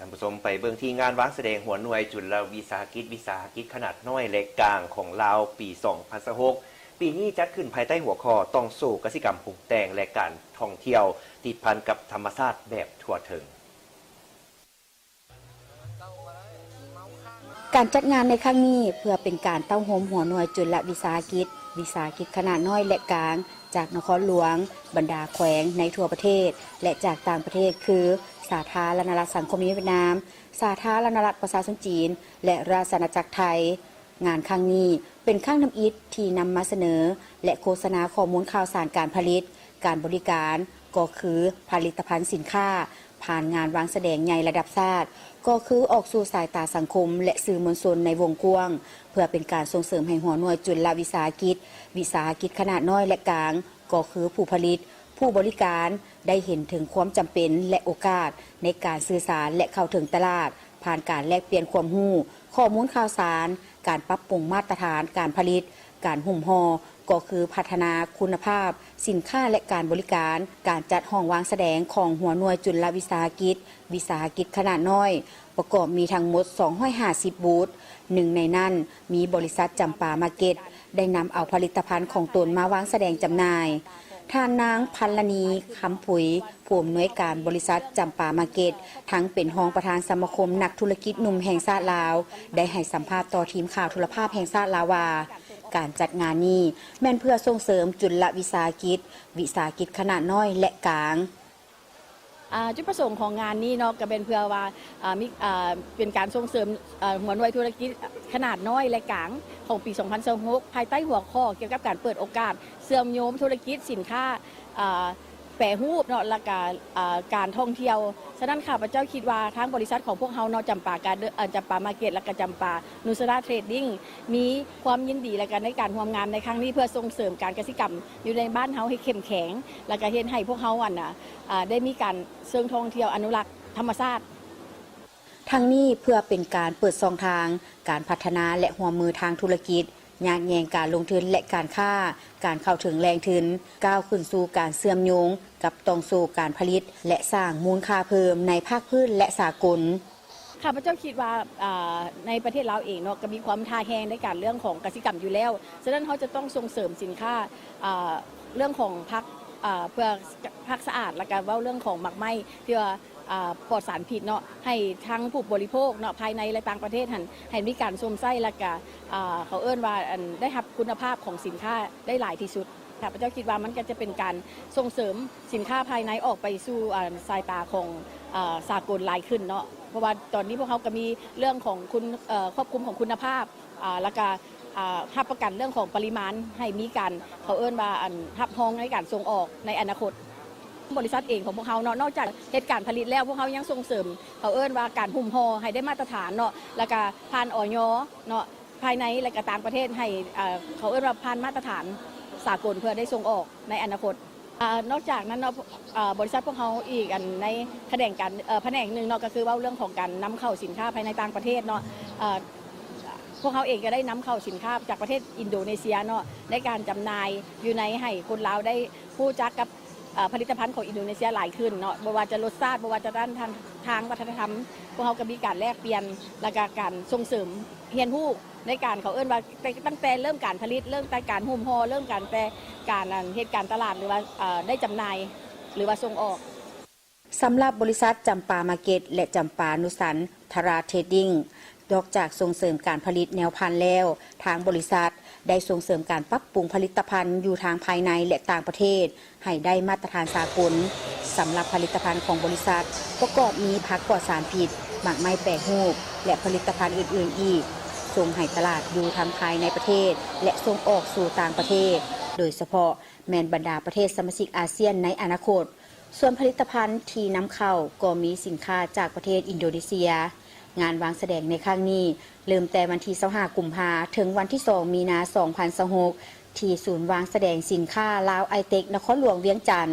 ທ່ານຜູ້ຊົມ ໄປເບິ່ງທີ່ງານວາງສະແດງຫົວໜ່ວຍຈຸນລະວິສາຫະກິດ ວິສາຫະກິດຂະໜາດນ້ອຍ ແລະ ກາງຂອງລາວ ປີສອງພັນຊາວຫົກ ປີນີ້ຈັດຂຶ້ນພາຍໃຕ້ຫົວຂໍ້ ຕ່ອງໂສ້ກະສິກຳປຸງແຕ່ງ ແລະ ການທ່ອງທ່ຽວ ຕິດພັນກັບທຳມະຊາດແບບທົ່ວເຖິງ. ການຈັດງານໃນຄັ້ງນີ້ ເພື່ອເປັນການເຕົ້າໂຮມຫົວໜ່ວຍຈຸນລະວິສາຫະກິດ, ວິສາຫະກິດຂະໜາດນ້ອຍ ແລະ ກາງ ຈາກນະຄອນຫຼວງ, ບັນດາແຂວງໃນທົ່ວປະເທດ ແລະ ຈາກຕ່າງປະເທດ ຄື ສາທາລະນະລັດສັງຄົມນິຍມຫວຽດນາມ, ສາທາລະນະລັດປະຊາຊົນຈີນ ແລະ ລາຊະອານາຈັກໄທ. ງານຄັ້ງນີ້ເປັນຄັ້ງທຳອິດທີ່ນຳມາສະເໜີ ແລະ ໂຄສະນາຂໍ້ມູນຂ່າວສານການຜະລິດ, ການບໍລິການ ກໍຄືຜະລິດຕະພັນສິນຄ້າ ຜ່ານງານວາງສະແດງໃຫຍ່ລະດັບຊາດ ກໍຄືອອກສູ່ສາຍຕາສັງຄົມ ແລະ ສື່ມວນຊົນໃນວົງກວ້າງ ເພື່ອເປັນການສົ່ງເສີມໃຫ້ຫົວໜ່ວຍຈຸນລະວິສາຫະກິດ, ວິສາຫະກິດຂະໜາດນ້ອຍ ແລະ ກາງ ກໍຄືຜູ້ຜະລິດ, ຜູ້ບໍລິການ ໄດ້ເຫັນເຖິງຄວາມຈຳເປັນ ແລະ ໂອກາດໃນການສື່ສານ ແລະ ເຂົ້າເຖິງຕະຫຼາດ ຜ່ານການແລກປ່ຽນຄວາມຮູ້, ຂໍ້ມູນຂ່າວສານ, ການປັບປຸງມາດຕະຖານການຜະລິດ, ການຫຸ້ມຫໍ່ ກໍຄືພັດທະນາຄຸນນະພາບສິນຄ້າ ແລະ ການບໍລິການ. ການຈັດຫ້ອງວາງສະແດງຂອງຫົວໜ່ວຍຈຸນລະວິສາຫະກິດ, ວິສາຫະກິດຂະໜາດນ້ອຍ ປະກອບມີທັງໝົດສອງຮ້ອຍຫ້າສິບບູດ, ໜຶ່ງໃນນັ້ນມີບໍລິສັດຈຳປາມາເກັດ ໄດ້ນຳເອົາຜະລິດຕະພັນຂອງຕົນມາວາງສະແດງຈຳໜ່າຍ. ທ່ານນາງ ພັນລະນີ ຄຳຜຸຍ ຜູ້ອຳນວຍການບໍລິສັດຈຳປາມາເກັດ ທັງເປັນຮອງປະທານສະມາຄົມນັກທຸລະກິດໜຸ່ມແຫ່ງຊາດລາວ ໄດ້ໃຫ້ສຳພາດຕໍ່ທີມຂ່າວໂທລະພາບແຫ່ງຊາດລາວວ່າ ການຈັດງານນີ້ແມ່ນເພື່ອສົ່ງເສີມຈຸນລະວິສາຫະກິດ, ວິສາຫະກິດຂະໜາດນ້ອຍ ແລະ ກາງ. ຈຸດປະສົງຂອງງານນີ້ເນາະ ກະແມ່ນເພື່ອວ່າ ອ່າ ມີ ອ່າ ເປັນການສົ່ງເສີມ ອ່າ ຫົວໜ່ວຍທຸລະກິດຂະໜາດນ້ອຍ ແລະ ກາງ ຂອງປີສອງພັນຊາວຫົກ ພາຍໃຕ້ຫົວຂໍ້ກ່ຽວກັບການເປີດໂອກາດເຊື່ອມໂຍງທຸລະກິດສິນຄ້າ ອ່າ ແປຮູບເນາະ ແລະກະ ອ່າ ການທ່ອງທ່ຽວ. ສະນັ້ນ ຂ້າພະເຈົ້າຄິດວ່າທາງບໍລິສັດຂອງພວກເຮົາເນາະ ຈຳປາກາເດີ ເອີ ຈຳປາມາເກັດ ແລະກະຈຳປານູຊະລາເທຣດດິ້ງ ມີຄວາມຍິນດີ ແລະກະໃນການຮ່ວມງານໃນຄັ້ງນີ້ ເພື່ອສົ່ງເສີມການກະສິກຳຢູ່ໃນບ້ານເຮົາໃຫ້ເຂັ້ມແຂງ ແລະກະເຮັດໃຫ້ພວກເຮົາ ອັນນ່າ ອ່າ ໄດ້ມີການເຊີງທ່ອງທ່ຽວອະນຸລັກທຳມະຊາດ. ທັງນີ້ເພື່ອເປັນການເປີດຊ່ອງທາງການພັດທະນາ ແລະ ຮ່ວມມືທາງທຸລະກິດ, ຍາດແຍ່ງການລົງທຶນ ແລະ ການຄ້າ, ການເຂົ້າເຖິງແຫຼ່ງທຶນ, ກ້າວຂຶ້ນສູ່ການເຊື່ອມໂຍງກັບຕ່ອງໂສ້ການຜະລິດ ແລະ ສ້າງມູນຄ່າເພີ່ມໃນພາກພື້ນ ແລະ ສາກົນ. ຂ້າພະເຈົ້າຄິດວ່າ ອ່າ ໃນປະເທດລາວເອງເນາະ ກະມີຄວາມທ່າແຮງໃນການເລື່ອງຂອງກະສິກຳຢູ່ແລ້ວ. ສະນັ້ນ ເຮົາຈະຕ້ອງສົ່ງເສີມສິນຄ້າ ອ່າ ເລື່ອງຂອງຜັກ ອ່າ ເພື່ອຜັກສະອາດ ແລະກະເວົ້າເລື່ອງຂອງໝາກໄມ້ທີ່ວ່າ ອ່າ ປອດສານພິດເນາະ ໃຫ້ທັງຜູ້ບໍລິໂພກເນາະ ພາຍໃນ ແລະ ຕ່າງປະເທດຫັ້ນ ໃຫ້ມີການຊົມໃຊ້ ແລະກະ ອ່າ ເຂົາເອີ້ນວ່າ ອັນ ໄດ້ຮັບຄຸນນະພາບຂອງສິນຄ້າໄດ້ຫຼາຍທີ່ສຸດ. ຂ້າພະເຈົ້າຄິດວ່າມັນກະຈະເປັນການສົ່ງເສີມສິນຄ້າພາຍໃນອອກໄປສູ່ ອ່າ ສາຍຕາຂອງ ອ່າ ສາກົນຫຼາຍຂຶ້ນເນາະ ເພາະວ່າຕອນນີ້ພວກເຮົາກະມີເລື່ອງຂອງຄຸນ ເອີ ຄວບຄຸມຂອງຄຸນນະພາບ ອ່າ ແລະກະ ອ່າ ຮັບປະກັນເລື່ອງຂອງປະລິມານ ໃຫ້ມີການ ເຂົາເອີ້ນວ່າ ອັນ ຮັບຮອງໃນການສົ່ງອອກໃນອະນາຄົດ. ບໍລິສັດເອງຂອງພວກເຮົາເນາະ ນອກຈາກເຮັດການຜະລິດແລ້ວ ພວກເຮົາຍັງສົ່ງເສີມ ເຂົາເອີ້ນວ່າການຫຸ້ມຫໍ່ໃຫ້ໄດ້ມາດຕະຖານເນາະ ແລະກະຜ່ານ ອອຍ ເນາະ ພາຍໃນ ແລະກະຕ່າງປະເທດ ໃຫ້ ອ່າ ເຂົາເອີ້ນວ່າຜ່ານມາດຕະຖານສາກົນ ເພື່ອໄດ້ສົ່ງອອກໃນອະນາຄົດ. ອ່າ ນອກຈາກນັ້ນເນາະ ອ່າ ບໍລິສັດພວກເຮົາອີກ ອັນ ໃນຂະແໜງການ ເອີ ຂະແໜງໜຶ່ງເນາະ ກະຄືເວົ້າເລື່ອງຂອງການນຳເຂົ້າສິນຄ້າພາຍໃນຕ່າງປະເທດເນາະ ເອີ ພວກເຮົາເອງກະໄດ້ນຳເຂົ້າສິນຄ້າຈາກປະເທດອິນໂດເນເຊຍເນາະ ໃນການຈຳໜ່າຍຢູ່ໃນ ໃຫ້ຄົນລາວໄດ້ຮູ້ຈັກກັບ ເອີ ຜະລິດຕະພັນຂອງອິນໂດເນເຊຍຫຼາຍຂຶ້ນເນາະ ບໍ່ວ່າຈະລົດຊາດ ບໍ່ວ່າຈະດ້ານທາງ ທາງວັດທະນະທຳ ພວກເຮົາກະມີການແລກປ່ຽນ ແລະກະການສົ່ງເສີມຮຽນຮູ້ໃນການ ເຂົາເອີ້ນວ່າ ແຕ່ ຕັ້ງແຕ່ເລີ່ມການຜະລິດ ເລີ່ມແຕ່ການຫຸ້ມຫໍ່ ເລີ່ມການແຕ່ການ ອັນ ເຮັດການຕະຫຼາດ ຫຼືວ່າ ເອີ ໄດ້ຈຳໜ່າຍ ຫຼືວ່າສົ່ງອອກ. ສຳລັບບໍລິສັດຈຳປາມາເກັດ ແລະ ຈຳປານູສັນທະຣາເທຣດດິ້ງ ນອກຈາກສົ່ງເສີມການຜະລິດແນວພັນແລ້ວ, ທາງບໍລິສັດໄດ້ສົ່ງເສີມການປັບປຸງຜະລິດຕະພັນຢູ່ທັງພາຍໃນ ແລະ ຕ່າງປະເທດ ໃຫ້ໄດ້ມາດຕະຖານສາກົນ. ສຳລັບຜະລິດຕະພັນຂອງບໍລິສັດ ປະກອບມີຜັກປອດສານພິດ, ໝາກໄມ້ແປຮູບ ແລະ ຜະລິດຕະພັນອື່ນໆອີກ ສົ່ງໃຫ້ຕະຫຼາດຢູ່ທັງພາຍໃນປະເທດ ແລະ ສົ່ງອອກສູ່ຕ່າງປະເທດ, ໂດຍສະເພາະແມ່ນບັນດາປະເທດສະມາຊິກອາຊຽນໃນອະນາຄົດ. ສ່ວນຜະລິດຕະພັນທີ່ນຳເຂົ້າກໍມີສິນຄ້າຈາກປະເທດອິນໂດເນເຊຍ. ງານວາງສະແດງໃນຄັ້ງນີ້ ເລີ່ມແຕ່ວັນທີຊາວຫ້າ ກຸມພາ ເຖິງວັນທີສອງ ມີນາ ສອງພັນຊາວຫົກ ທີ່ສູນວາງສະແດງສິນຄ້າລາວໄອເຕັກ ນະຄອນຫຼວງວຽງຈັນ.